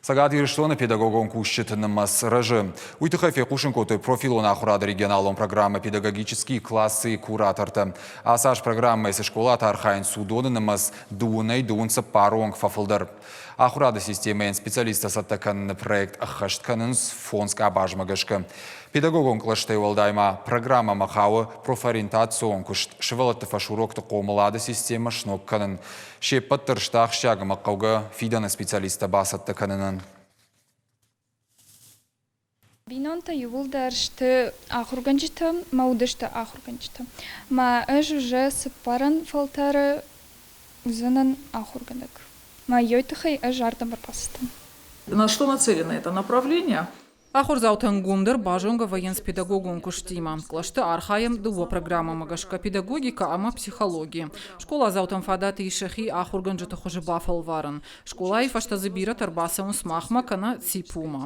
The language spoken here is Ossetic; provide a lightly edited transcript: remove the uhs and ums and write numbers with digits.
Цӕгат Ирыстоны педагогон кусджыты нымӕц рӕзы. Уый тыххӕй фехъусын кодтой профилон ахуырады регионалон программӕ «Педагогические классы» куратортӕ. Ацы аз программӕйы цы скъолаты архайынц, уыдоны нымӕц дыууынӕй 24-ы онг фӕфылдӕр. Ахуырады системӕйӕн специалисттӕ цӕттӕ кӕныны проект ӕххӕст кӕнынц фондз къабазмӕ гӕсгӕ. Педагогон кълӕстӕй уӕлдай ма программӕмӕ хауы профориентацион куыст, сывӕллӕтты фӕсурокты хъомылады системӕ сног кӕнын. Се ппӕт дӕр сты ахсджиаг ӕмӕ хъӕугӕ фидӕны специалисттӕ бацӕттӕ кӕнынӕн. Бинонтӕ иууылдӕр сты ахуыргӕнджытӕ мӕ уыдысты ахуыргӕнджытӕ. Мӕ ӕз уже цыппӕрӕн фӕлтӕры уыдзынӕн ахуыргӕнӕг. Мӕ йой тыххӕй ӕз ардӕм ӕрбацыдтӕн. На что нацелено это направление? Ахуырдзаутӕн гомдӕр базонгӕ вӕййынц педагогон куыстимӕ. Кълӕсты архайӕм дыууӕ программӕмӕ гӕсгӕ педагогикӕ ӕмӕ психологи. Скъоладзаутӕн фадат ис сӕхи ахуыргӕнджыты хуызы бафӕлварын. Скъолайы фӕстӕ дзы бирӕтӕ ӕрбацӕуынц махмӕ кӕнӕ ЦИПУ-мӕ.